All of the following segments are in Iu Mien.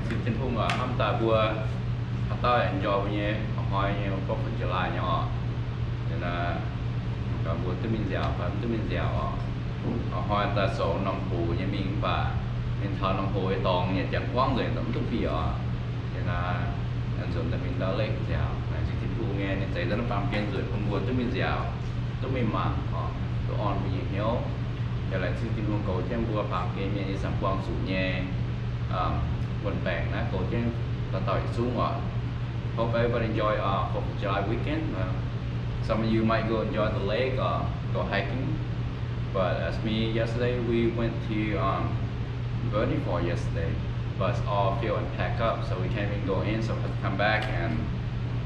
Tin-Hungh oc, hnamv daaih mbuo haaix dauh enjoy mbuo nyei a'hnoi nyei Fourth of July nyei oc. Liuz naaiv, mbuo duqv mingh nziaauc fai mv duqv mingh nziaauc oc. A'hnoi daaih zoux norm hoz nyei mingh mv baac ninh taux norm hoz nyei dorngx nyei janx guangv nzengc, mv duqv bieqc oc. Liuz naaiv, nzunc daaih mingh ndau lake nziaauc, laengz zingh Tin-Hungh nyei, ninh zeix daaih naaiv baamh gen nzunc bun mbuo duqv mingh nziaauc, duqv mingh mangc oc, duqv orn mbuo nyei hnyouv. Yaac laengz zingh Tin-Hungh goux jienv mbuo baamh gen mienh nyei, ih zanc buangh zuqc nyei wuonh baengc naaiv goux jienv dauh dauh yietc zungv oc. Hope everybody enjoy uh Fourth of July weekend. Uh, some of you might go enjoy the lake or go hiking, but as me yesterday, we went to um, Burney Falls yesterday, but it's all filled and packed up, so we can't even go in. So we have to come back, and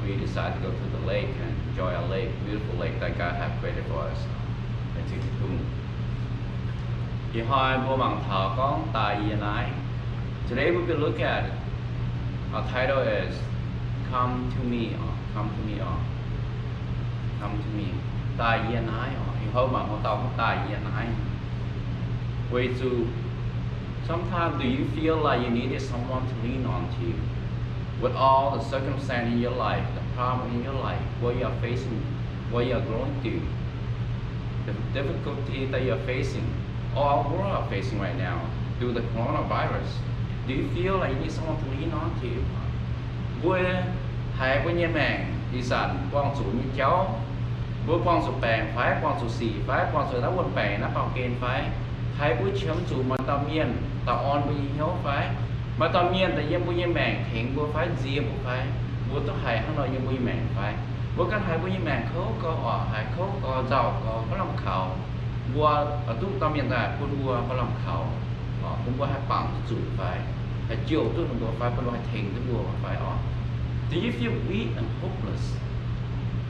we decided to go to the lake and enjoy our lake, beautiful lake that God have created for us. Laengz zingh Tin-Hungh. Ih hnoi mbuo mangc taux gorngv daaih yie naaiv. Today we will look at, our title is Come to Me, uh, Come to Me, uh, Come to Me. Daaih yie naaiv, uh, ih hnoi mangc haaix dauh gorngv daaih yie naaiv. Weic zuqc, sometimes do you feel like you needed someone to lean on to? With all the circumstance in your life, the problem in your life, what you are facing, what you are going through, the difficulty that you are facing, or our world are facing right now through the coronavirus, do you feel like you need someone to lean on to? Mbuo haiz mbuo nyei maengc ih zanc buangh zuqc nyei jauv, mbuo buangh zuqc baengc fai buangh zuqc sic fai buangh zuqc naaiv wuonh baengc naaiv baamh gen fai, haiz mbuo qiemx zuqc maaih dauh mienh daaih orn mbuo nyei hnyouv fai, maaih dauh mienh daaih yiem mbuo nyei maengc tengx mbuo fai nzie mbuo fai, mbuo duqv haiz hnangv nor yiem mbuo nyei maengc fai? Mbuo ganh haiz mbuo nyei maengc kouv gau oc, haiz kouv gau, nzauh gau, maiv lamh kaux. Mbuo duqv dauh mienh daaih bun mbuo maiv lamh kaux, bun mbuo haih bangc duqv zuqc fai, haih jouh duqv ninh mbuo fai, bun mbuo haih tengx duqv mbuo fai oc? Do you feel weak and hopeless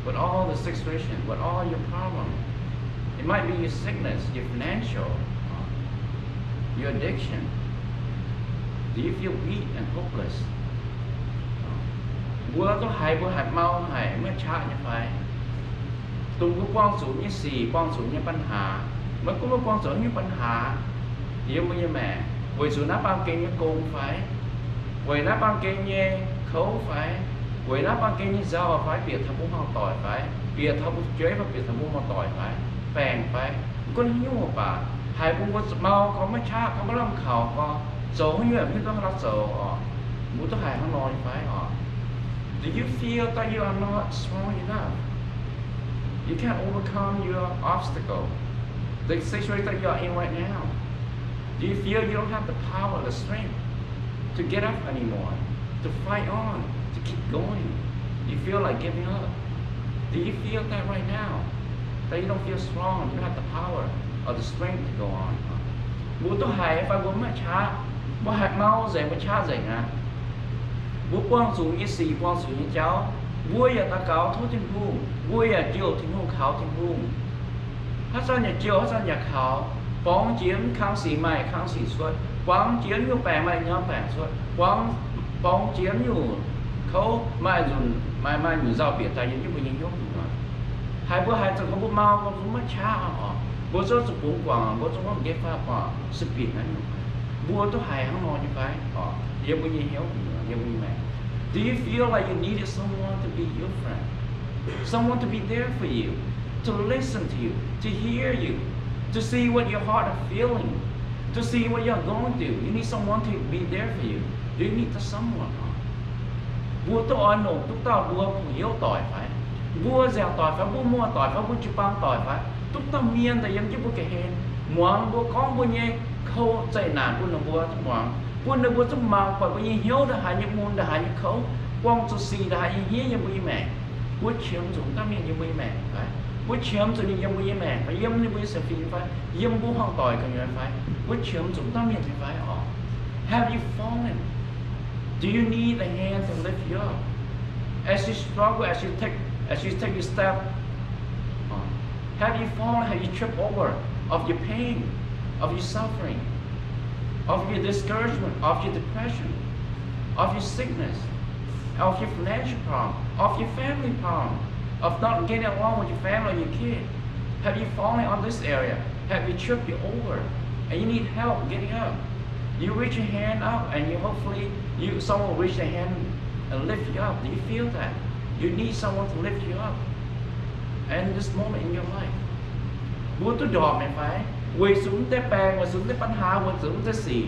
with all the situation, with all your problem? It might be your sickness, your financial, your addiction. Do you feel weak and hopeless? Mbuo duqv haiz mbuo haiz mau haic, maiv qaqv nyei fai? Dongh mbuo buangh zuqc nyei sic, buangh zuqc nyei ปัญหา, maiv gunv mbuo buangh zuqc haaix nyungc ปัญหา yiem mbuo nyei maengc, weic zuqc naaiv baamh gen nyei gong fai, weic naaiv baamh gen nyei kouv fai, weic naaiv baamh gen nyei nzauh fai, bieqc taux mbuo hmuangv doic fai, bieqc taux mbuo fu'jueiv fai, bieqc taux mbuo hmuangv doic fai, baengc fai, maiv gunv haaix nyungc baac, haiz bun mbuo zuqc mau gorx, maiv qaqv gorx, maiv lamh kaux gorx, zoux haaix nyungc yaac maiv duqv la'zoux oc. Mbuo duqv haiz hnangv nor nyei fai oc? Do you feel that you are not strong enough? You can't overcome your obstacle, the situation that you are in right now. Do you feel you don't have the power, the strength to get up anymore, to fight on, to keep going? You feel like giving up. Do you feel that right now? That you don't feel strong, you don't have the power or the strength to go on. Mbuo duqv haiz fai mbuo maiv qaqv, mbuo haiz mau nzengc, mbuo qaqv nzengc aqv. Mbuo buangh zuqc nyei sic, buangh zuqc nyei jauv, mbuo yaac daux gaux tov Tin-Hungh, mbuo yaac jouh Tin-Hungh, kaux Tin-Hungh. Haaix zanc yaac jouh, haaix zanc yaac kaux. Borngz jiex mv kang sic maaih kang sic cuotv, borngz jiex mv nyungc baengc maaih norm baengc cuotv, borngz, borngz jiex mv nyungc kouv maaih nzunc, maaih, maaih nyungc nzauh bieqc daaih yiem jienv mbuo nyei hnyouv gu'nyuoz. Haiz mbuo haiz zoux gorngv mbuo mau gorngv mbuo maiv qaqv oc, mbuo zungv zuqc bungx guangc, mbuo zungv gorngv give up oc, suspend naaiv nyungc. Mbuo duqv haiz hnangv nor nyei fai oc, yiem mbuo nyei hnyouv gu'nyuoz, yiem mbuo nyei maengc? Do you feel like you needed someone to be your friend? Someone to be there for you, to listen to you, to hear you, to see what your heart are feeling, to see what you are going through. You need someone to be there for you. Do you need the someone? Mbuo duqv oix longc duqv dauh mbuo bungx hnyouv doic fai? Mbuo nziaauc doic fai? Mbuo muoz-doic fai? Mbuo jiu-baang doic fai? Duqv dauh mienh daaih yiem jienv mbuo ga'hlen, muangx mbuo gorngv mbuo nyei kouv zeqc naanc bun ninh mbuo duqv muangx, bun ninh mbuo duqv mangc buatc mbuo nyei hnyouv ndongc haaix nyei mun, ndongc haaix nyei kouv, buangh zuqc sic ndongc haaix nyei hniev yiem mbuo nyei maengc. Mbuo qiemx zuqc dauh mienh yiem mbuo nyei maengc fai? Mbuo qiemx zuqc ninh yiem mbuo nyei maengc fai, yiem ninh mbuo nyei sienx fim fai, yiem mbuo hmuangv doic gu'nyuoz fai? Mbuo qiemx zuqc dauh mienh nyei fai oc? Have you fallen? Do you need a hand to lift you up? As you struggle, as you take, as you take your step, uh, have you fallen? Have you tripped over of your pain, of your suffering, of your discouragement, of your depression, of your sickness, of your financial problem, of your family problem, of not getting along with your family or your kid? Have you fallen on this area? Have you tripped you over? And you need help getting up. You reach your hand up and you hopefully you someone reach their hand and lift you up. Do you feel that? You need someone to lift you up. And this moment in your life, mbuo duqv ndorpc meih fai? Weic zuqc mv deix baengc, weic zuqc mv deix ปัญหา, weic zuqc mv deix sic,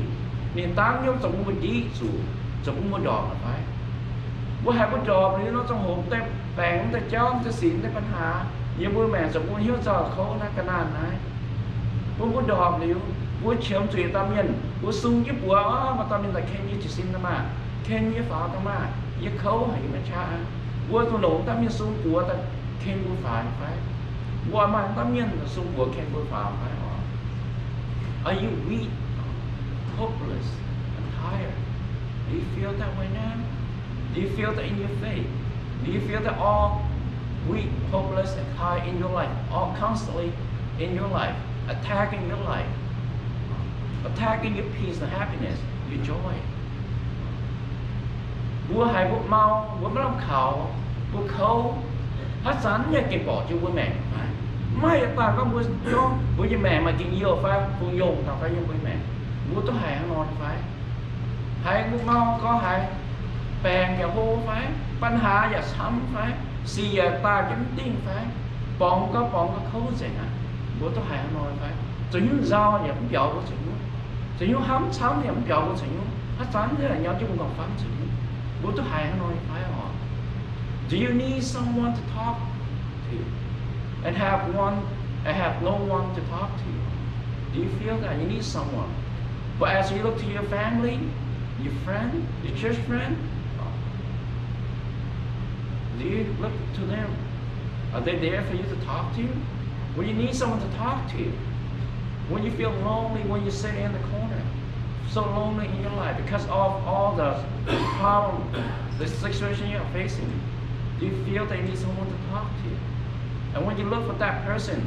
ninh dangv nyei zoux bun mbuo ndiqv zuqc, zoux bun mbuo ndorpc meih fai? Mbuo haiz mbuo ndorpc liuz nor, ziangh hoc mv deix baengc, mv deix jauv, mv deix sic, mv deix ปัญหา yiem mbuo maengc zoux bun mbuo hiuv nzauh kouv naaiv ga'naanh naaiv, bun mbuo ndorpc liuz, mbuo qiemx zuqc yietc dauh mienh, mbuo sung jienv buoz, maaih dauh mienh daaih ken yie jiez sin daaih maah, ken yie faaux daaih maah, yie kouv haic, yie maiv qaqv aqv. Mbuo zuqc longc dauh mienh sung buoz daaih ken mbuo faaux fai? Mbuo maaih dauh mienh sung buoz ken mbuo faaux fai oc? Are you weak, hopeless, and tired? Do you feel that way now? Do you feel that in your faith? Do you feel that all weak, hopeless, and tired in your life, all constantly in your life, attacking your life, attacking your peace and happiness, your joy? Mbuo haiz mbuo mau, mbuo maiv lamh kaux, mbuo kouv, haaix zanc yaac gengh borqc jienv mbuo maengc fai? Maiv yietc daaih gorngv mbuo, mbuo nyei maengc maaih gengh youh fai fungx yongh daaih fai yiem mbuo nyei maengc. Mbuo duqv haiz hnangv nor fai? Haiz mbuo mau gorx haiz, baengc yaac hlo fai? ปัญหา yaac camv fai? Sic yaac daaih jienv mv dingh fai? Borngz gau borngz gau kouv nzengc aqv. Mbuo duqv haiz hnangv nor fai? Zoux hnyouv nzauh yaac mv mbiauz mbuo zoux hnyouv. Zoux hnyouv hnamv camv yaac mv mbiauz mbuo zoux hnyouv. Haaix zanc yaac nyau jienv mbuo nqorngv famv zoux hnyouv. Mbuo duqv haiz hnangv nor fai oc? Do you need someone to talk to and have one and have no one to talk to? Do you feel that you need someone? But as you look to your family, your friend, your church friend, do you look to them? Are they there for you to talk to? When you need someone to talk to, when you feel lonely, when you sit in the corner, so lonely in your life because of all the problem, the situation you are facing, do you feel that you need someone to talk to? And when you look for that person,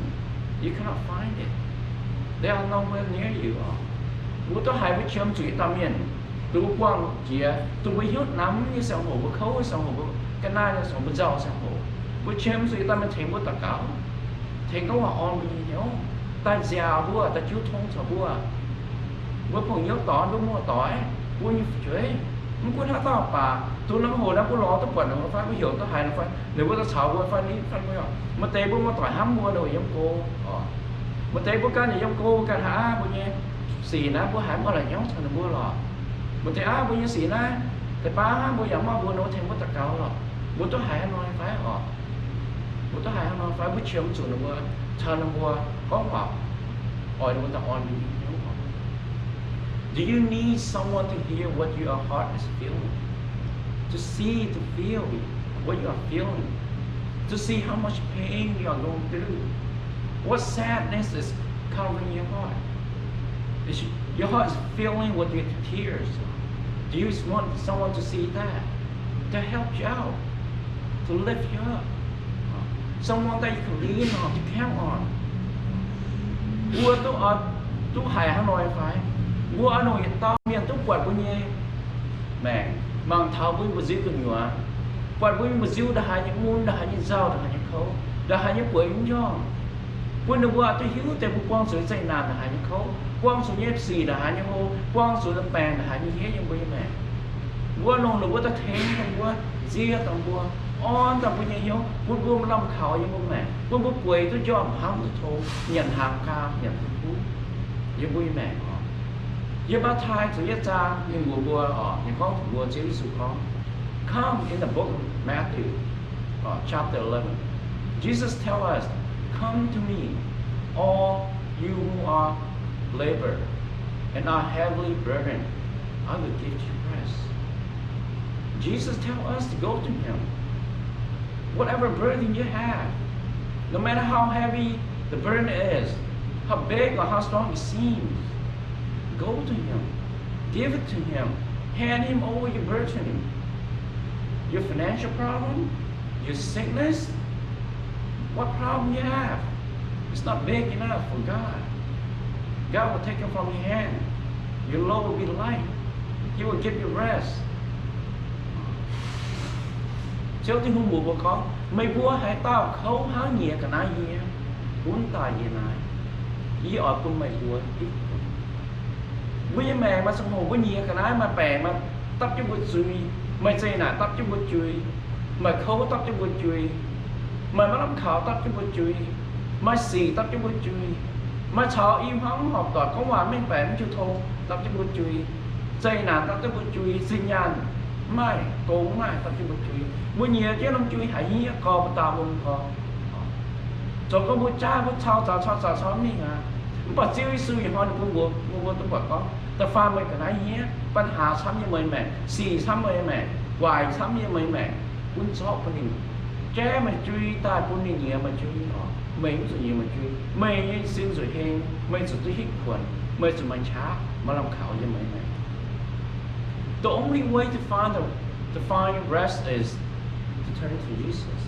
you cannot find it. They are nowhere near you. Mbuo duqv haiz mbuo qiemx zuqc yietc dauh mienh, dongh mbuo buangh jiex, dongh mbuo hnyouv namx nyei ziangh hoc, mbuo kouv nyei ziangh hoc, mbuo ga'naaiv nyei ziangh hoc, mbuo nzauh ziangh hoc, mbuo qiemx zuqc yietc dauh mienh tengx mbuo daux gaux, tengx gorngv waac orn mbuo nyei hnyouv, daaih nziaauc mbuo, daaih jiu tong caux mbuo. Mbuo bungx hnyouv doix, mbuo muoz-doic, mbuo nyei fu'jueiv, mv gunv haaix dauh baac, dongh norm hoc naaiv mbuo lorz duqv buatc ninh mbuo fai, mbuo heuc duqv haiz ninh fai, ninh mbuo daaih caux mbuo fai, ninh fai mbuo, maaih deix mbuo muoz-doic hnamv mbuo, ninh mbuo yiem go oc. Maaih deix mbuo ganh yaac yiem go, ganh haiz aav mbuo nyei sic naaiv mbuo haiz mv oix la'nyauv caux ninh mbuo lorqc. Maaih deix aav mbuo nyei sic naaiv deix baav hnangv, mbuo yaac mv oix mbuo ninh mbuo tengx mbuo daux gaux lorqc. Mbuo duqv haiz hnangv nor fai oc? Mbuo duqv haiz hnangv nor fai? Mbuo qiemx zuqc ninh mbuo, caux ninh mbuo gorngv waac, oix ninh mbuo daaih orn mbuo nyei hnyouv oc. Do you need someone to hear what your heart is feeling? To see, to feel what you are feeling? To see how much pain you are going through? What sadness is covering your heart? Is your heart is filling with your tears? Do you want someone to see that, to help you out, to lift you up? Someone that you can lean on, to count on. Mbuo duqv, duqv haiz hnangv nor fai? Mbuo oix longc yietc dauh mienh duqv buatc mbuo nyei maengc, mangc taux mbuo nyei mba'nziu gu'nyuoz, buatc mbuo nyei mba'nziu ndongc haaix nyei mun, ndongc haaix nyei nzauh, ndongc haaix nyei kouv, ndongc haaix nyei bueix mv njormh, bun ninh mbuo duqv hiuv deix mbuo buangh zuqc nyei zeqc naanc ndongc haaix nyei kouv, buangh zuqc nyei sic ndongc haaix nyei hlo, buangh zuqc nyei baengc ndongc haaix nyei hniev yiem mbuo nyei maengc. Mbuo longc ninh mbuo daaih tengx dongh mbuo, nziex dongh mbuo, orn daaih mbuo nyei hnyouv, bun mbuo maaih lamh kaux yiem mbuo maengc, bun mbuo bueix duqv njormh, hnamv duqv tong, nyanc hnaangx gaam, nyanc duqv kuv yiem mbuo nyei maengc oc. Yiem Matv^tai ziepc yietv zaang ninh mbuox mbuo oc, ninh gorngv mbuox Ziouv Yesu gorngv, come in the book of Matthew, uh, chapter eleven, Jesus tell us, come to me, all you who are labor and are heavily burdened, I will give you rest. Jesus tell us to go to him. Whatever burden you have, no matter how heavy the burden is, how big or how strong it seems, go to him. Give it to him. Hand him over your burden. Your financial problem, your sickness, what problem you have, it's not big enough for God. God will take it from your hand. Your load will be light. He will give you rest. Ziouv Tin-Hungh mbuox mbuo gorngv, meih mbuo haaix dauh kouv hnangv nyiex ga'naaiv nyei, gunv daaih yie naaiv, yie oix bun meih mbuo hitv. Mbuo nyei maengc maaih ziangh hoc mbuo nyiex ga'naaiv, maaih baengc maaih dapv jienv mbuo zuiz, maaih zeqc naanc dapv jienv mbuo zuiz, maaih kouv dapv jienv mbuo zuiz, maaih maiv lamh kaux dapv jienv mbuo zuiz, maaih sic dapv jienv mbuo zuiz, maaih caux i hmuangv horpc doic gorngv waac mengh baeqc mv jiu tong dapv jienv mbuo zuiz, zeqc naanc dapv jienv mbuo zuiz, zinh nyaanh mv maaih, gong mv maaih dapv jienv mbuo zuiz. Mbuo nyiex jienv norm zuiz haiz hniev gorx mbuo daauh mbuo mv gorx. Zoux gorngv mbuo jaav mbuo cau zaux cau zaux cau mingh aqv. Mv baac Ziouv Yesu ih hnoi ninh bun mbuo, mbuo, mbuo duqv buatc gorngv da'faanh meih ga'naaiv hniev, ปัญหา camv yiem meih maengc, sic camv meih maengc, waaic camv yiem meih maengc, gunv zorqv bun ninh, jaiv meih zuiz daaih bun ninh nyiex meih zuiz oc. Meih mv zuqc nyiex meih zuiz. Meih nyei sin zuqc heng, meih zuqc duqv hitv kuonx, meih zuqc maaih qaqv, maaih lamh kaux yiem meih maengc. The only way to find the, to find rest is to turn to Jesus.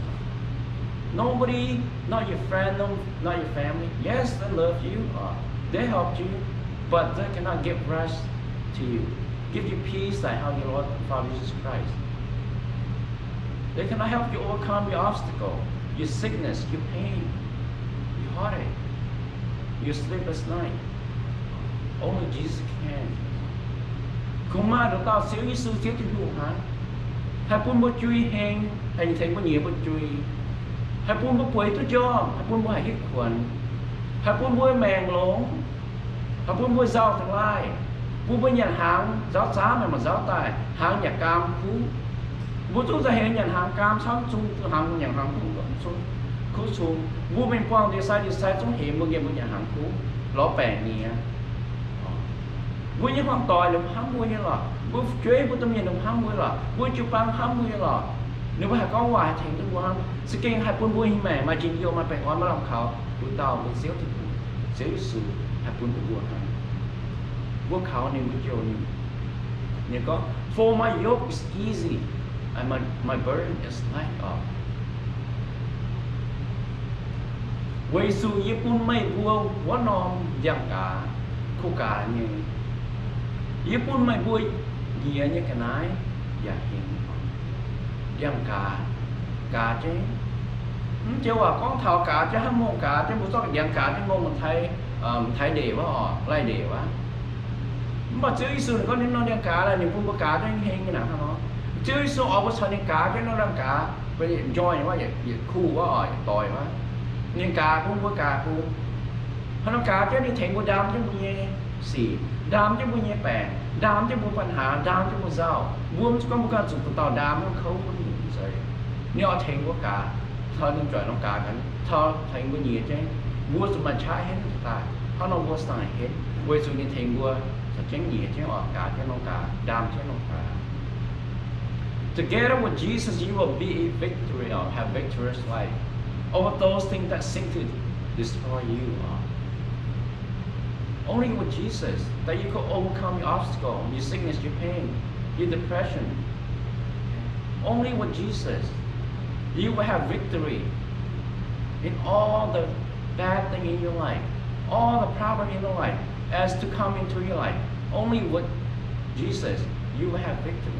Nobody, not your friend, no, not your family. Yes, they love you, uh, they helped you, but they cannot give rest to you, give you peace like how your Lord and Father Jesus Christ. They cannot help you overcome your obstacle, your sickness, your pain, your heartache, your sleepless night. Only Jesus can. Kungx maaih dauh dauh Ziouv Yesu, Ziouv Tin-Hungh hnangv, haih bun mbuo zuiz heng, haih tengx mbuo nyiex mbuo zuiz, haih bun mbuo bueix duqv njormh, haih bun mbuo haih hitv kuonx, haih bun mbuo maengc longx, haih bun mbuo nzauh deix laaih, bun mbuo nyanc hnaangx nzauz zaamv, maaih nzauz daaih, hnaangx yaac gaam kuv. Mbuo zungv za'heix nyanc hnaangx gaam camv zung, hnaangx nyanc hnaangx kuv, kuv cung. Mbuo mingh buangh ndie-sai, ndie-sai zungv hemx mbuo, nqemh mbuo nyanc hnaangx kuv, lorz baengc nyiex. Mbuo nyei hmuangv doic ninh mbuo hnamv mbuo nyei lorqc. Mbuo fu'jueiv, mbuo domh mienh ninh mbuo hnamv mbuo lorqc. Mbuo jiu-baang hnamv mbuo nyei lorqc. Ninh mbuo haih gorngv waac haih tengx duqv mbuo hnangv. Za'gengh haih bun mbuo nyei maengc maaih njien-youh, maaih baengh orn, maaih lamh kaux. Wuov dauh mbuo Ziouv Tin-Hungh, Ziouv Yesu haih bun mbuo hnangv. Mbuo kaux ninh, mbuo jouh ninh. Ninh gorngv, For my yoke is easy and my, my burden is light oc. Weic zuqc yie bun meih mbuo wuov norm ndiangx-gaaz, kuv gaaz nyei. Yie bun meih mbuo nyiex nyei ga'naaiv yaac hingh. Ndiangx-gaaz, gaaz jienv. Mv joux waac gorngv taux gaaz jienv hnangv mongh gaaz jienv, mbuo zorqv ndiangx gaaz jienv mongh taaix, taaix ndeic wuov oc, laih ndeic wuov. Mv baac Ziouv Yesu ninh gorngv ninh norm ndiangx-gaaz laih, ninh bun mbuo gaaz jienv heng nyei naaic hnangv nor. Ziouv Yesu oix mbuo caux ninh gaaz jienv norm ndiangx-gaaz, njoih wuov, yietc kuh wuov oc, yietc doix wuov. Ninh gaaz bun mbuo, gaaz bun. Hnangv nor gaaz jienv ninh tengx mbuo ndaam jienv mbuo nyei sic, ndaam jienv mbuo nyei baengc, ndaam jienv mbuo ปัญหา, ndaam jienv mbuo nzauh. Mbuo mv zuqc gorngv mbuo ganh zuqc dauh dauh ndaam hnangv kouv hnangv nyungc nzeic. Ninh oix tengx mbuo gaaz, caux ninh juangc norm gaaz gaax, caux tengx mbuo nyiex jienv, mbuo zuqc maaih qaqv henv daaih. Hnangv nor mbuo saah henv, weic zuqc ninh tengx mbuo caux jienv nyiex jienv oc, gaaz jienv norm gaaz, ndaam jienv norm gaaz. Together with Jesus, you will be a victory or have victorious life over those things that seek to destroy you. Only with Jesus that you can overcome your obstacle, your sickness, your pain, your depression. Only with Jesus, you will have victory in all the bad thing in your life, all the problem in your life, as to come into your life. Only with Jesus, you will have victory.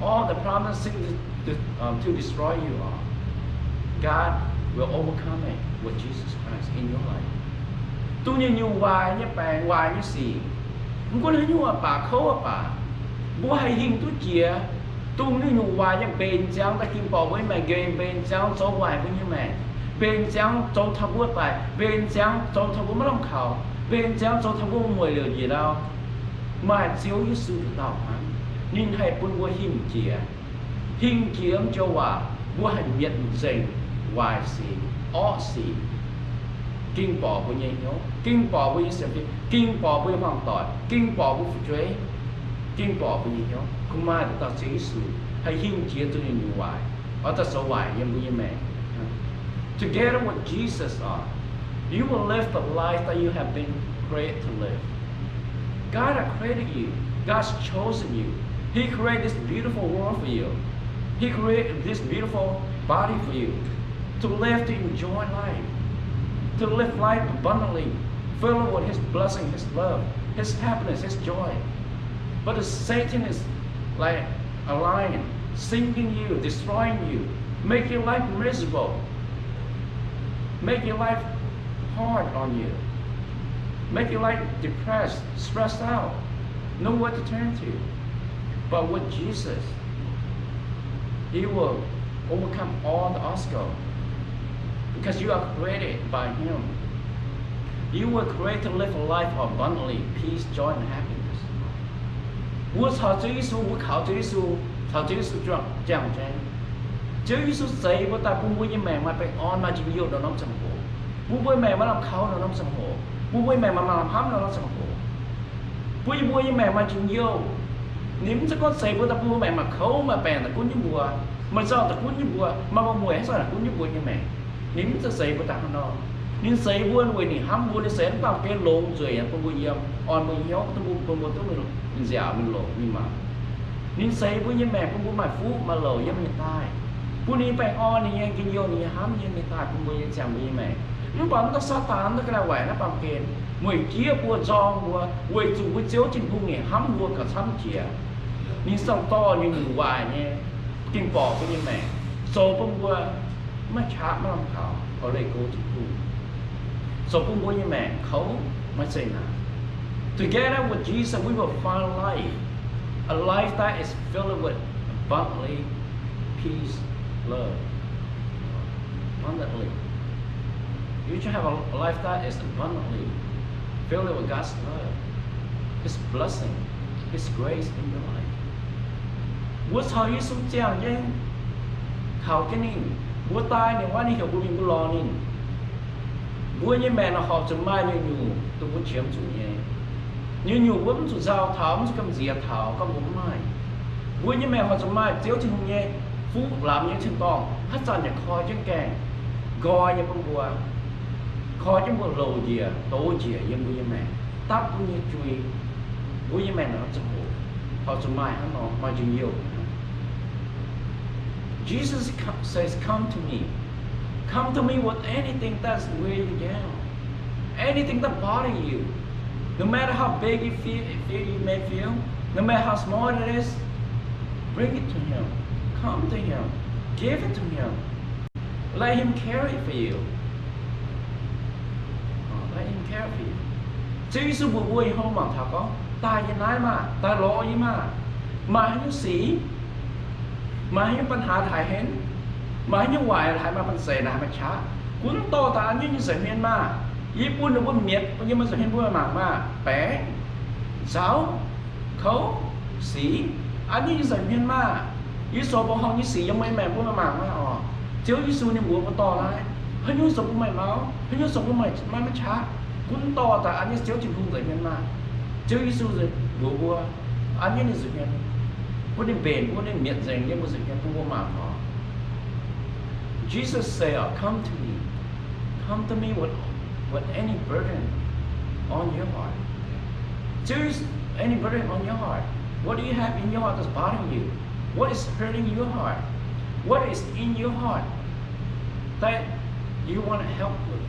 All the problems seem to, to, um, to destroy you, uh, God will overcome it with Jesus Christ in your life. Dongh nyungc-nyungc waaic nyei baengc, waaic nyei sic, mv gunv haaix nyungc baac, kouv baac, mbuo haih hingh duqv jiex. Dongh nyungc-nyungc waaic nyei mbenc ziangx daaih ging borqc mbuo nyei maengc, mbenc ziangx zoux waaic mbuo nyei maengc, mbenc ziangx zoux taux mbuo daic, mbenc ziangx zoux taux mbuo maiv lamh kaux, mbenc ziangx zoux taux mbuo mueic liouc njiec ndau. Maaih Ziouv Yesu dauh dauh hnangv, ninh haih bun mbuo hingh jiex. Hingh jiex mv joux waac, mbuo haih mietc nzengc waaic sic, orqv sic, ging borqc mbuo nyei hnyouv, ging borqc mbuo nyei sienx fim, ging borqc mbuo nyei hmuangx doic, ging borqc mbuo fu'jueiv, ging borqc mbuo nyei hnyouv. Kungx maaih dauh dauh Ziouv Yesu haih hingh jiex zuqc nyungc-nyungc waaic, oix daaih zoux waaic yiem mbuo nyei maengc. Together with Jesus, uh, you will live the life that you have been created to live. God has created you. God's chosen you. He created this beautiful world for you. He created this beautiful body for you to live, to enjoy life, to live life abundantly, filled with His blessing, His love, His happiness, His joy. But the Satan is like a lion, sinking you, destroying you, make your life miserable, make your life hard on you. make you like depressed, stressed out, nowhere to turn to. But with Jesus, you will overcome all the obstacles because you are created by Him. You were created to live a life of abundantly peace, joy, and happiness. Mbuo caux Ziouv Yesu, mbuo kaux Ziouv Yesu, caux Ziouv Yesu juangc, juangc jienv. Ziouv Yesu zeix mbuo daaih bun mbuo nyei maengc maaih baengh orn, maaih njien-youh nor norm ziangh hoc. Bun mbuo maengc maaih lamh kaux nor norm ziangh hoc. Bun mbuo nyei maengc maaih lamh hnamv nor norm ziangh hoc. Bun mbuo nyei maengc maaih njien-youh. Ninh mv zeiz gorngv zeix mbuo daaih bun mbuo maengc maaih kouv maaih baengc daaih gunv jienv mbuo, maaih nzauh daaih gunv jienv mbuo, maaih muoz-mueic haaix zanc daaih gunv jienv mbuo nyei maengc. Ninh mv zeiz zeix mbuo daaih hnangv nor. Ninh zeix mbuo weic ninh hnamv mbuo, ninh zeix mv baamh gen longx nzueic bun mbuo yiem, orn mbuo nyei hnyouv, bun mbuo, bun mbuo duqv mingh nziaauc mingh longc mingh mangc. Ninh zeix mbuo nyei maengc bun mbuo maaih fuqv maaih louc yiem ninh daaih, bun ninh baengh orn, ninh nyei njien-youh, ninh nyei hnamv yiem ninh daaih bun mbuo nyei ziangh mbuo nyei maengc. Mv baac mv daaih Saadaan mv daaih ga'naaiv waaic naaiv baamh gen, mueic jieqv mbuo, nzorng mbuo, weic zuqc mbuo Ziouv Tin-Hungh ninh hnamv mbuo gauh camv jiex. Ninh saeng-dorh ninh nyungc waaic nyei, ging borqc mbuo nyei maengc, zoux bun mbuo maiv qaqv maiv lamh kaux, oix leih go Tin-Hungh, zoux bun mbuo nyei maengc kouv maiv zeqc naanc. Together with Jesus, we will find life, a life that is filled with abundantly peace, love. Abundantly. You should have a, a life that is abundantly filled with God's love, His blessing, His grace in your life. Mbuo caux Yesu ziangh jienv, kaux jienv ninh, mbuo daaih ninh wuov, ninh heuc mbuo mingh mbuo lorz ninh. Mbuo nyei maengc naaic horpc zuqc maaih nyungc-nyungc dongh mbuo qiemx zuqc nyei. Nyungc-nyungc mbuo mv zuqc nzauh taux, mv zuqc gamh nziex taux gorngv mbuo mv maaih. Mbuo nyei maengc horpc zuqc maaih Ziouv Tin-Hungh nyei fuqv lamz nyei cing-dorngh haaix zanc yaac koi jienv gaengh, nqoi nyei bun mbuo, koi jienv mbuo hlouc njiec, doz njiec yiem mbuo nyei maengc, dapv mbuo nyei jui. Mbuo nyei maengc naaic ziangh hoc horpc zuqc maaih hnangv nor, maaih njien-youh. Jesus says, "Come to me. Come to me with anything that's weigh you down, anything that bother you. No matter how big you feel, feel you may feel, no matter how small it is, bring it to Him. Come to Him. Give it to Him. Let Him carry it for you." Let Him carry it for you. Ziouv Yesu mbuox mbuo ih hnoi mangc taux gorngv, daaih yiem naaiv maah, daaih lorz yie maah. Maaih haaix nyungc sic, maaih haaix nyungc ปัญหา haaix haaix, maaih haaix nyungc waaic haaix, maaih banh zeic haaix, maaih qaqv, gunv dorh daaih an jienv nyei nza'hmien maah. Yie bun ninh mbuo mietc, bun yiem nza'hmien bun meih mangc maah. Baengc, nzauh, kouv, sic, an jienv nyei nza'hmien maah. Yie zoux mbuoqc horngh nyei sic yiem meih maengc bun meih mangc maah oc. Ziouv Yesu ninh mbuox mbuo dorh naaiv, haaix nyungc zoux bun meih mau, haaix nyungc zoux bun meih maiv qaqv, gunv dorh daaih an jienv Ziouv Tin-Hungh nza'hmien maah. Ziouv Yesu mbuox mbuo, an jienv ninh nza'hmien, bun ninh mbenc, bun ninh mietc nzengc yiem mbuo nza'hmien bun mbuo mangc oc. Jesus say, uh, come to me. Come to me with, with any burden on your heart. There is any burden on your heart. What do you have in your heart that's bothering you? What is hurting your heart? What is in your heart that you want help with?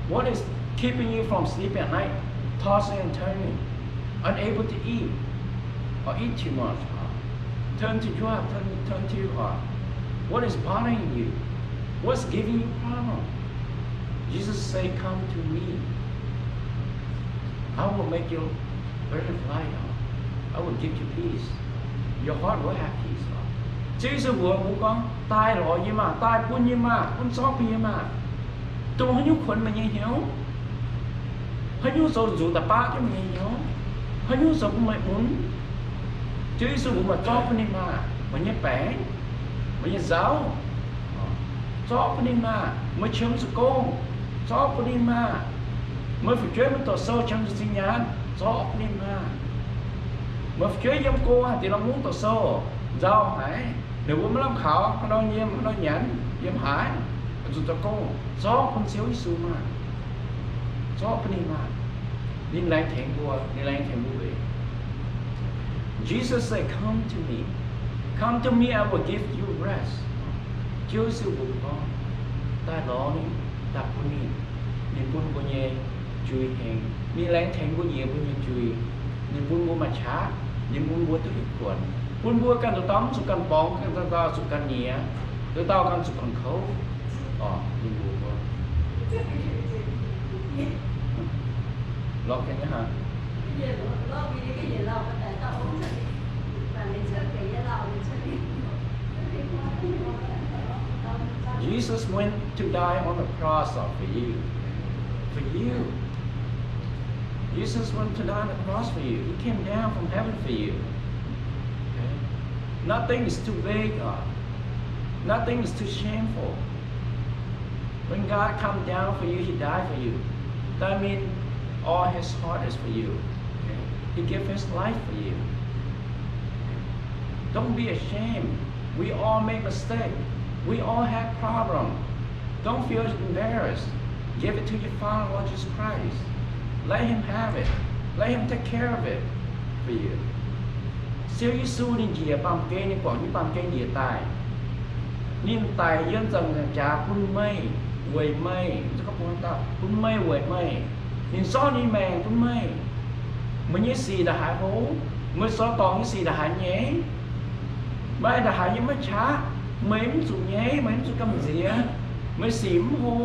What is keeping you from sleeping at night, tossing and turning, unable to eat, or eat too much, or turn to drug, turn, turn to, uh, what is bothering you? What's giving you problem? Jesus say, come to me. I will make your burden light. I will give you peace. Your heart will have peace. Ziouv Yesu mbuox mbuo gorngv, daaih lorz yie maah, daaih bun yie maah, bun zorqv bun yie maah. Dongh haaix nyungc kuonx meih nyei hnyouv, haaix nyungc zoux nzuqc da'baqv jienv meih nyei hnyouv, haaix nyungc zoux bun meih mun, Ziouv Yesu mbuox meih zorqv bun ninh maah. Meih nyei baengc, meih nyei nzauh, zorqv bun ninh maah. Meih qiemx zuqc gong, zorqv bun ninh maah. Meih fu'jueiv maiv doqc sou, qiemx zuqc zinh nyaanh, zorqv bun ninh maah. Meih fu'jueiv yiem go haaix deix norm mungv doqc sou, nzauh haic, ninh mbuo maiv lamh kaux, haaix nor yiem, haaix nor nyanc, yiem haaix, zuqc zoux gong, zorqv bun Ziouv Yesu maah. Zorqv bun ninh maah. Ninh laengz tengx mbuo, ninh laengz tengx mbuo weic. Jesus say, come to me. Come to me, I will give you rest. Ziouv Yesu mbuox mbuo gorngv, daaih lorz ninh, daaih bun ninh. Ninh bun mbuo nyei jui heng. Ninh laengz tengx mbuo nyiec mbuo nyei jui. Ninh bun mbuo maaih qaqv. Ninh bun mbuo duqv hiuv kuonx, bun mbuo ganh dauh dauh mv zuqc ganh borngz, ganh dauh dauh zuqc ganh nyiec, dauh dauh ganh zuqc ganh kouv. Orqc, ninh mbuox mbuo, Lorqc ga'naaiv hnangv. Jesus went to die on the cross, uh, for you. For you. Jesus went to die on the cross for you. He came down from heaven for you. Okay? Nothing is too big, uh, nothing is too shameful. When God come down for you, He died for you. That means all His heart is for you. Okay? He give His life for you. Don't be ashamed. We all make mistake. We all have problem. Don't feel embarrassed. Give it to your Father, Lord Jesus Christ. Let Him have it. Let Him take care of it for you. Ziouv Yesu ninh njiec baamh gen, ninh guangc jienv baamh gen njiec daaih. Ninh daic yiem ziepc nzaangc jaax bun meih, weic meih, bun meih weic meih. Ninh zorqv ninh maengc bun meih. Meih nyei sic ndongc haaix hlo? Meih zoux dorngc nyei sic ndongc haaix nyei? Meih ndongc haaix yiem maiv qaqv? Meih mv zuqc nyei, meih mv zuqc gamh nziex. Meih sic mv hlo,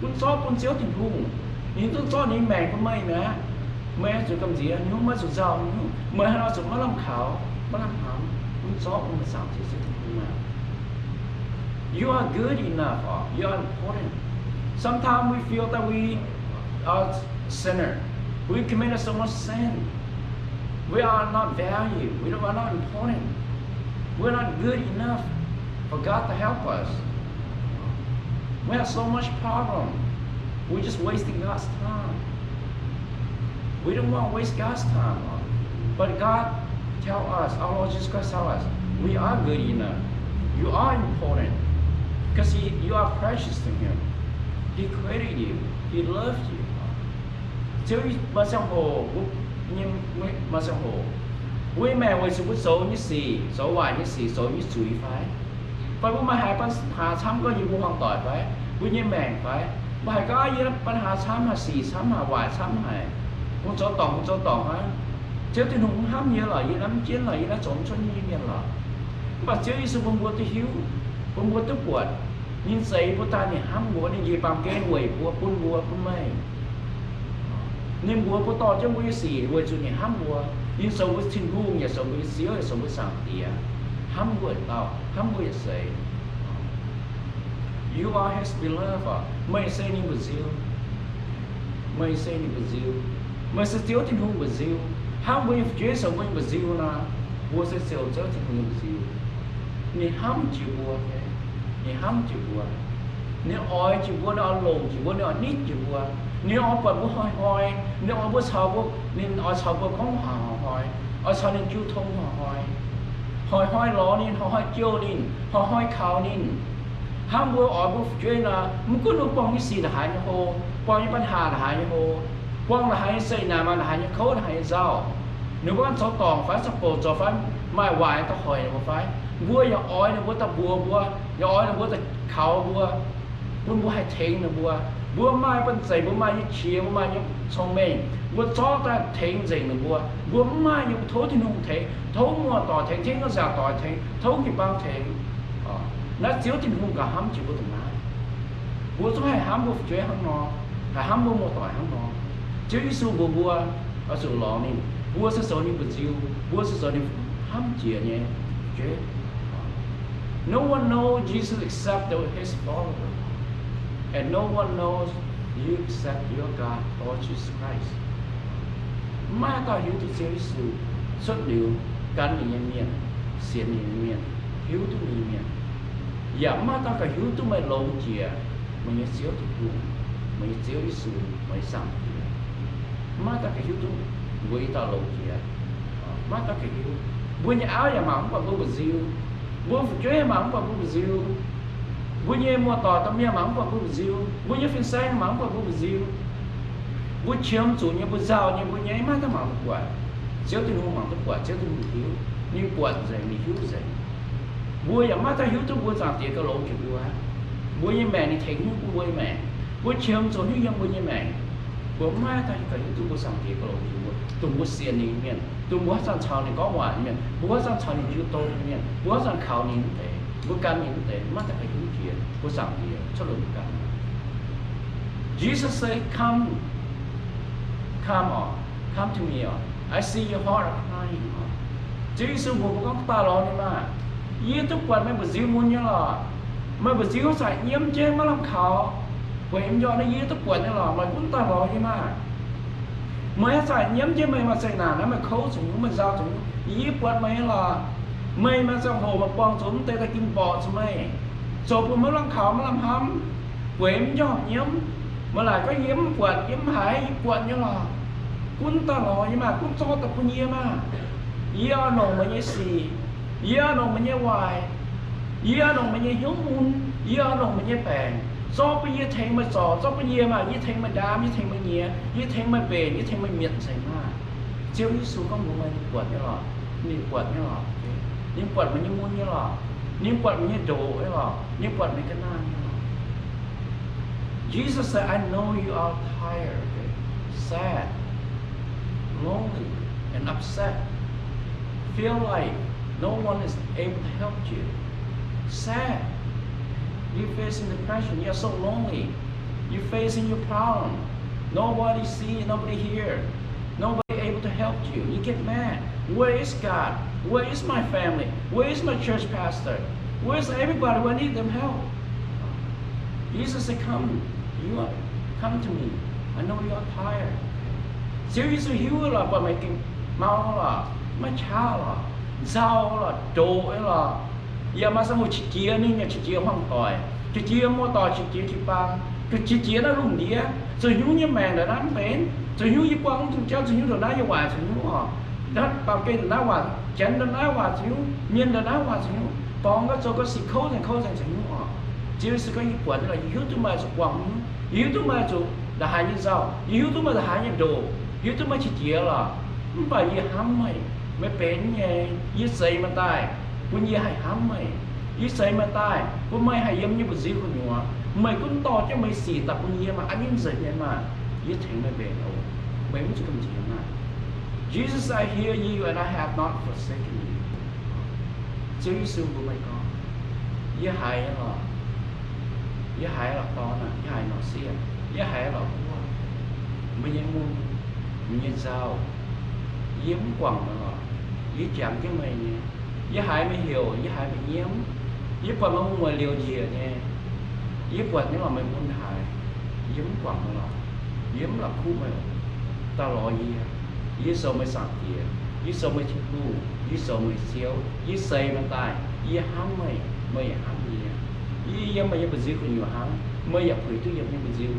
gunv zorqv bun Ziouv Tin-Hungh. Ninh zungv zorqv ninh maengc bun meih mi'aqv. Meih zuqc gamh nziex nyungc, meih zuqc nzauh nyungc, meih haaix nor zuqc maiv lamh kaux, maiv lamh hnamv, gunv zorqv bun meih Zaangc Diex Ziouv Tin-Hungh aqv. You are good enough, or you are important. Sometimes we feel that we are sinner. We committed so much sin. We are not valued. We are not important. We're not good enough for God to help us. We have so much problem. We're just wasting God's time. We don't want to waste God's time. But God tell us, our Lord Jesus Christ tell us, we are good enough. You are important. Because he, you are precious to Him. He created you. He loved you. Ziouv, maaih ziangh hoc, maaih ziangh hoc, mbuo nyei maengc weic zuqc mbuo zoux nyei sic, zoux waaic nyei sic, zoux nyei zuiz fai? Fai mbuo maaih haaix banh haaix camv gorngv yie mbuo hmuangx doic fai? Mbuo nyei maengc fai? Mbuo haiz gorngv yie banh haaix camv haic, sic camv haic, waaic camv haic, kungx zoux dorngc, kungx zoux dorngc hnangv. Ziouv Tin-Hungh mv hnamv yie lorqc, yie naaiv mv jienv lorqc, yie naaiv zoux mv cuotv nyei mienh lorqc. Mv baac Ziouv Yesu bun mbuo duqv hiuv, bun mbuo duqv buatc, ninh zeix mbuo daaih, ninh hnamv mbuo, ninh njiec baamh gen weic mbuo, bun mbuo, bun meih. Ninh mbuox mbuo dorh jienv mbuo nyei sic weic zuqc ninh hnamv mbuo. Ninh zoux mbuo Tin-Hungh, yaac zoux mbuo nyei Ziouv, yaac zoux mbuo Zaangc Diex. Hnamv mbuo yietc dauh, hnamv mbuo yietc seix. You are his beloved. Meih se ninh mbu'nziu. Meih se ninh mbu'nziu. Meih se Ziouv Tin-Hungh mbu'nziu. Hnangv mbuo nyei fu'jueiv zoux mbuo nyei mbu'nziu nor, mbuo se zoux Ziouv Tin-Hungh nyei mbu'nziu. Ninh hnamv jiex mbuo, ninh hnamv jiex mbuo. Ninh oix jiex mbuo, ninh oix longc jiex mbuo, ninh oix nitv jiex mbuo. Ninh oix buatc mbuo hnoi-hnoi, ninh oix mbuo caux mbuo, ninh oix caux mbuo gorngv waac hnoi-hnoi, oix caux ninh jiu tong hnoi-hnoi. Hnoi-hnoi lorz ninh, hnoi-hnoi jouh ninh, hnoi-hnoi kaux ninh. Hnangv mbuo oix mbuo fu'jueiv nor, mv gunv ninh buangh nyei sic ndongc haaix nyei hlo, buangh nyei banh haac ndongc haaix nyei hlo, buangh ndongc haaix nyei zeqc naanc, maaih ndongc haaix nyei kouv, ndongc haaix nyei nzauh, ninh mbuo ganh zoux dorngc fai zoux bouc zoux fai, maaih waaic daaih hoic ninh mbuo fai, mbuo yaac oix ninh mbuo daaih mbuox mbuo, yaac oix ninh mbuo daaih kaux mbuo, bun mbuo haih tengx ninh mbuo. Mbuo maaih banh zeic, mbuo maaih nyei qiex, mbuo maaih nyei cong-mengh, mbuo zorqv daaih tengx nzengc ninh mbuo. Mbuo mv maaih nyei, mbuo tov Tin-Hungh tengx, tov muoz-doic tengx, tov nzaangc doic tengx, tov jiu-baang tengx. Naaiv Ziouv Tin-Hungh ganh hnamv jiex mbuo dongh naaiv. Mbuo zungv haih hnamv mbuo fu'jueiv hnangv nor, haih hnamv mbuo muoz-doic hnangv nor. Ziouv Yesu mbuox mbuo, oix zuqc lorz ninh. Mbuo se zoux ninh mbu'nziu, mbuo se zoux ninh hnamv jiex nyei fu'jueiv. No one knows Jesus except his follower, and no one knows you except your God, Lord Jesus Christ. Mv maaih dauh hiuv duqv Ziouv Yesu cuotv liuz gan ninh nyei mienh, sienx ninh nyei mienh, hiuv duqv ninh nyei mienh. Yaac mv maaih dauh gauh hiuv duqv meih longx jiex meih nyei Ziouv Tin-Hungh, meih nyei Ziouv Yesu, meih nyei Zaangc Diex. Mv maaih dauh gauh hiuv duqv mbuo i dauh longx jiex. Mv maaih dauh gauh hiuv. Mbuo nyei auv yaac mangc mv buatc mbuo mbu'nziu. Mbuo fu'jueiv mangc mv buatc mbuo mbu'nziu. Mbuo nyei muoz-doic domh mienh mangc mv buatc mbuo mbu'nziu. Mbuo nyei fin-saeng mangc mv buatc mbuo mbu'nziu. Mbuo qiemx zuqc nyei, mbuo nzauh nyei, mbuo nyei maiv maaih dauh mangc duqv buatc. Ziouv Tin-Hungh mangc duqv buatc, Ziouv Tin-Hungh hiuv. Ninh buatc nzengc, ninh hiuv nzengc. Mbuo yaac maiv maaih dauh hiuv duqv mbuo Zaangc Diex gauh longx jiex mbuo. Mbuo nyei maengc ninh tengx nyungc bun mbuo nyei maengc. Mbuo qiemx zuqc nyungc yiem mbuo nyei maengc. Mbuo maiv maaih dauh gauh hiuv duqv mbuo Zaangc Diex gauh longx jiex mbuo, dongh mbuo sienx ninh nyei mienh, dongh mbuo haaix zanc caux ninh gorngv waac nyei mienh, mbuo haaix zanc caux ninh jiu tong nyei mienh, mbuo haaix zanc kaux ninh wuov deix, mbuo gan ninh wuov deix, maiv maaih dauh gauh hiuv jiex mbuo Zaangc Diex cuotv liuz mbuo ganh. Jesus said, come, Come, come to me, I see your heart are crying. Ziouv Yesu mbuox mbuo gorngv, daaih lorz nyei maah! Yie duqv buatc meih mbu'nziu mun nyei lorqc. Meih mbu'nziu zaaic nyiemv jienv maiv lamh kaux, bueix m'njormh naaiv yie duqv buatc nyei lorqc. Meih gunv daaih lorz nyei maah! Meih haaix zanc nyiemv jienv meih maaih zeqc naanc naaiv, meih kouv zuqc nyungc, meih nzauh zuqc nyungc, yie buatc meih nyei lorqc. Meih maaih ziangh hoc meih buangh zuqc mv deix daaih ging mborqc zuqc meih, zoux bun maiv lamh kaux, maiv lamh hnamv, bueix m'njormh nyiemv. Meih laaic gorngv yie mv buatc, yie mv haiz, yie buatc nyei lorqc. Gunv daaih lorz nyei maah! Gunv zorqv daaih bun yie maah! Yie oix longc meih nyei sic. Yie oix longc meih nyei waaic. Yie oix longc meih nyei hnyouv mun. Yie oix longc meih nyei baengc. Zorqv bun yie tengx meih zorc, zorqv bun yie maah! Yie tengx meih ndaam, yie tengx meih nyiex, yie tengx meih mbenc, yie tengx meih mietc nzengc maah! Ziouv Yesu gorngv mbuox meih, ninh buatc nyei lorqc. Ninh buatc nyei lorqc. Ninh buatc meih nyei mun nyei lorqc. Ninh buatc meih nyei ndoqc nyei lorqc. Ninh buatc meih ga'naaiv nyei lorqc. Jesus said, I know you are tired, sad, lonely, and upset. Feel like no one is able to help you. Sad. You're facing depression. You're so lonely. You're facing your problem. Nobody see, nobody hear. Nobody able to help you. You get mad. Where is God? Where is my family? Where is my church pastor? Where is everybody? I need them help. Jesus said, come, you are, come to me. I know you are tired. Ziouv Yesu hiuv lorqc, buatc meih gengh mau lorqc, maiv qaqv lorqc, nzauh lorqc, ndoqc nyei lorqc. Yaac maaih ziangh hoc qiex jiez, ninh yaac qiex jiez hmuangx doic, qiex jiez muoz-doic, qiex jiez jiu-baang, qiex jiez naaiv lungh ndiev. Zuqc hnyouv nyei maengc ndongc naaiv mv benx, zuqc hnyouv yie buangh mv duqv jauv, zuqc hnyouv ndongc naaiv yie waaic, zuqc hnyouv orqc, baamh gen ndongc naaiv waac, janx ndongc naaiv waac zuqc hnyouv, mienh ndongc naaiv waac zuqc hnyouv, dorngx gauh zoux gauh sic kouv nzengc, kouv nzengc zuqc hnyouv orqc. Ziouv Yesu gorngv, yie buatc nyei lorqc, yie hiuv duqv meih zuqc buangh hnyouv, yie hiuv duqv meih zuqc buangh hnyouv, yie hiuv duqv meih zuqc haiz nyei ndoqc, hiuv duqv meih qiex jiez lorqc. Mv baac yie hnamv meih, meih benx nyei, yie zeix meih daaih bun yie haih hnamv meih. Yie zeix meih daaih bun meih haih yiem yie nyei mba'nziu gu'nyuoz. Meih gunv dorh jienv meih sic daaih bun yie maah! A'nyunc nzengc nyei maah! Yie tengx meih mbenc oc. Meih mv zuqc gamh nziex maah! Jesus, I hear you and I have not forsaken you. Ziouv Yesu mbuox meih gorngv, yie haiz nyei lorqc. Yie haiz lorqc dorn aac, yie haiz lorqc sieqv, yie haiz lorqc guoqv, meih nyei mun, meih nyei nzauh. Yie mv guangc meih lorqc. Yie jangx jienv meih nyei. Yie haiz meih heuc, yie haiz meih nyiemv. Yie buatc meih muoz-mueic liouc njiec nyei. Yie buatc nyei lorqc meih mun haiz. Yie mv guangc meih lorqc. Yie mv la'kuqv meih oc. Daaih lorz yie. Yie zoux meih Zaangc Diex. Yie zoux meih Tin-Hungh. Yie zoux meih Ziouv. Yie zeix meih daaih. Yie hnamv meih, meih yaac hnamv yie. Yie yiem meih nyei mba'nziu gu'nyuoz hnangv, meih yaac puix duqv yiem yie nyei mba'nziu,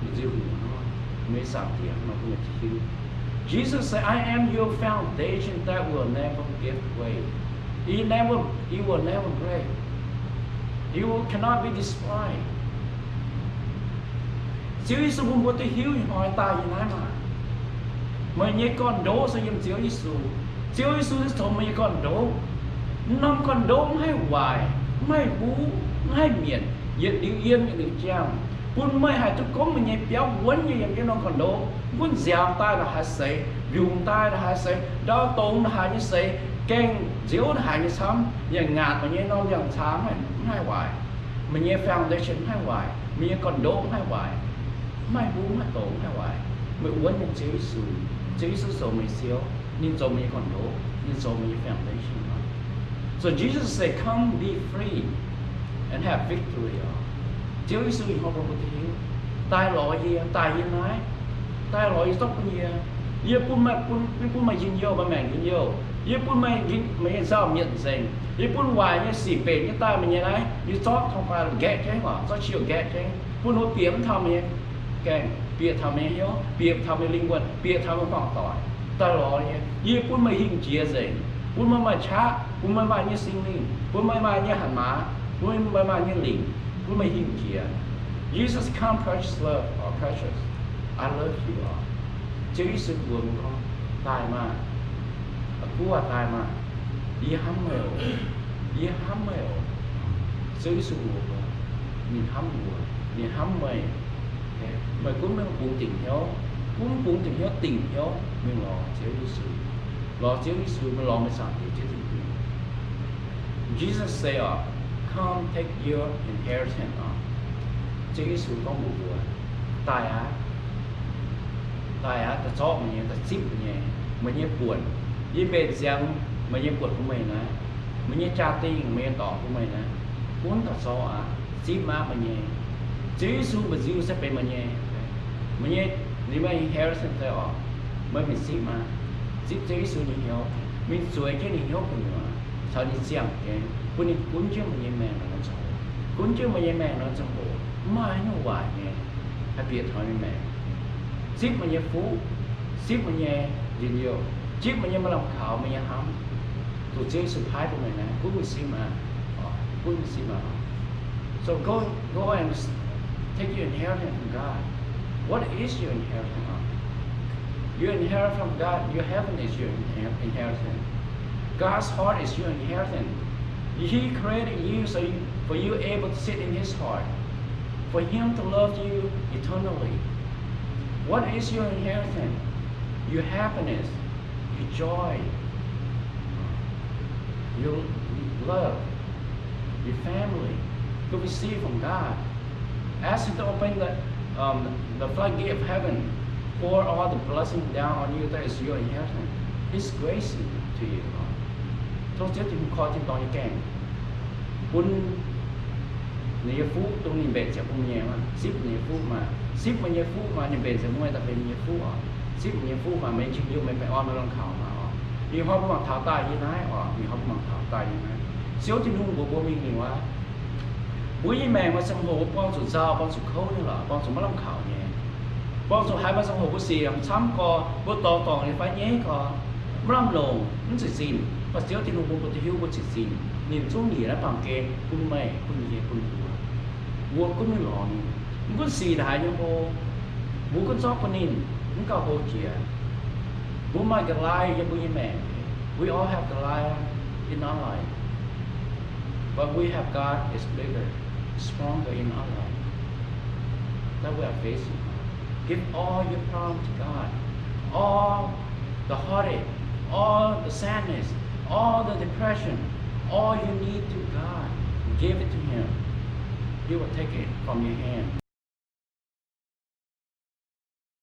mba'nziu gu'nyuoz hnangv. Meih Zaangc Diex nor bun meih hiuv. Jesus said, I am your foundation that will never give way. It never, it will never break. It will, cannot be destroyed. Ziouv Yesu bun mbuo duqv hiuv ih hnoi daaih yiem naaiv maah! Meih nyei gorn-ndoqv se yiem Ziouv Yesu. Ziouv Yesu se zoux meih nyei gorn-ndoqv. Norm gorn-ndoqv mv haih waaic, mv haih huv, mv haih mietc, yietc liuz yiem yietc liuz jangh, bun meih haih duqv gomv meih nyei biauv wuonv nyei yiem jienv norm gorn-ndoqv. Mv gunv nziaaux daaih la'haaix seix, mbiungc daaih la'haaix seix, ndau dongz la'haaix nyei seix, gaengh nziouv la'haaix nyei camv, yaac ngaatc meih nyei norm ndiangx-caa mv haih waaic. Meih nyei foundation mv haih waaic, meih nyei gorn-ndoqv mv haih waaic, mv haih huv, mv haih dongz, mv haih waaic. Meih wuonv yiem Ziouv Yesu. Ziouv Yesu zoux meih Ziouv, ninh zoux meih nyei gorn-ndoqv, ninh zoux meih nyei foundation. So Jesus said, come, be free and have victory. Ziouv Yesu ih hnoi bun mbuo hiuv, daaih lorz yie, daaih yie naaiv, daaih lorz yie, zorqv bun yie. Yie bun meih, bun, yie bun meih njien-youh, meih maengc njien-youh. Yie bun meih, meih nyei nzauh mietc nzengc. Yie bun waaic nyei sic mbenc jienv daaih meih nyei naaiv. Yie zorqv tong-baaix nqaeqv jienv, zorqv cie nqaeqv jienv, bun mbuo bieqc mv taux meih nyei gaengh, bieqc taux meih nyei hnyouv, bieqc taux meih lingh wuonh, bieqc taux meih hmuangx doic. Daaih lorz yie, yie bun meih hingh jiex nzengc, bun meih maaih qaqv, bun meih maaih nyei Singx Lingh, bun meih maaih nyei hatc maaz, bun meih maaih nyei lingc, bun meih hingh jiex. Jesus, come, precious love, or precious, I love you. Ziouv Yesu mbuox mbuo gorngv, daaih maah! Guv aac, daaih maah! Yie hnamv meih oc. Yie hnamv meih oc. Ziouv Yesu mbuox mbuo, ninh hnamv mbuo, ninh hnamv meih. Meih gunv maiv bungx dingc hnyouv, gunv bungx dingc hnyouv, dingc hnyouv mingh lorz Ziouv Yesu. Lorz Ziouv Yesu, meih lorz meih Zaangc Diex Ziouv Tin-Hungh. Jesus say, come take your inheritance. Ziouv Yesu gorngv mbuox mbuo, daaih aqv. daaih aqv, daaih zorqv meih nyei, daaih zipv meih nyei, meih nyei buonc. Yie mbenc ziangx meih nyei buonc bun meih naaiv, meih nyei jaa-dingh, meih nyei dorngx bun meih naaiv, gunv daaih zorqv aqv, zipv aqv meih nyei. Ziouv Yesu mba'nziu se benx meih nyei. Meih nyei, ninh maiv inheritance daaih oc. Meih mingh zipv aqv. Zipv Ziouv Yesu nyei hnyouv, mingh zueiz jienv ninh hnyouv gu'nyuoz, caux ninh ziangh jienv, bun ninh gunv jienv meih nyei maengc nor ziangh hoc, gunv jienv meih nyei maengc nor ziangh hoc mv maaih haaix nyungc waaic nyei, haih bieqc taux meih nyei maengc. Zipv meih nyei fuqv, zipv meih nyei njien-youh, zipv meih nyei maaih lamh kaux, meih nyei hnamv, dongh Ziouv Yesu paaiv bun meih naaiv, gunv mingh zipv aqv. Gunv mingh zipv aqv. So go, go and take your inheritance from God. What is your inheritance? Your inheritance from God, your heaven is your inher-, inheritance. God's heart is your inheritance. He created you so you, for you able to sit in His heart, for Him to love you eternally. What is your inheritance? Your happiness, your joy, your love, your family, to receive from God. Ask Him to open the, um, the floodgate of heaven, pour all the blessing down on you. That is your inheritance. His grace to you. Tov Ziouv Tin-Hungh koi tin-dorngh nyei gaengh bun ninh nyei fuqv dongh ninh mbenc ziangx bun meih nyei maah. Zipv ninh nyei fuqv maah. Zipv meih nyei fuqv maah. Ninh mbenc ziangx bun meih daaih benx ninh nyei fuqv oc. Zipv ninh nyei fuqv maah. Meih njien-youh, meih baengh orn, meih lamh kaux maah oc. Ih hnoi mbuo mangc taux daaih yie naaiv oc. Ih hnoi mbuo mangc taux daaih yie naaiv. Ziouv Tin-Hungh mbuox mbuo mingh liuz aqv, mbuo nyei maengc maaih ziangh hoc mbuo buangh zuqc nzauh, buangh zuqc kouv nyei lorqc, buangh zuqc maiv lamh kaux nyei. Buangh zuqc haiz maaih ziangh hoc mbuo sic yaac camv gorx, mbuo dorh dorngc nyei fai nyaiv gorx, maiv lamh longc, mv zeiz zinh. Mv baac Ziouv Tin-Hungh bun mbuo duqv hiuv mbuo sic zinh, ninh zungv nyiec naaiv baamh gen bun meih, bun yie, bun mbuo. Mbuo gunv mingh lorz ninh. Mv gunv sic haaix nyungc hlo, mbuo gunv zorqv bun ninh, mv gauh hlo jiex. Mbuo maaih Goliath yiem mbuo nyei maengc. We all have Goliath in our life. But we have God is bigger, stronger in our life that we are facing. Give all your problem to God. All the heartache, all the sadness, all the depression, all you need to God. Give it to Him. He will take it from your hand.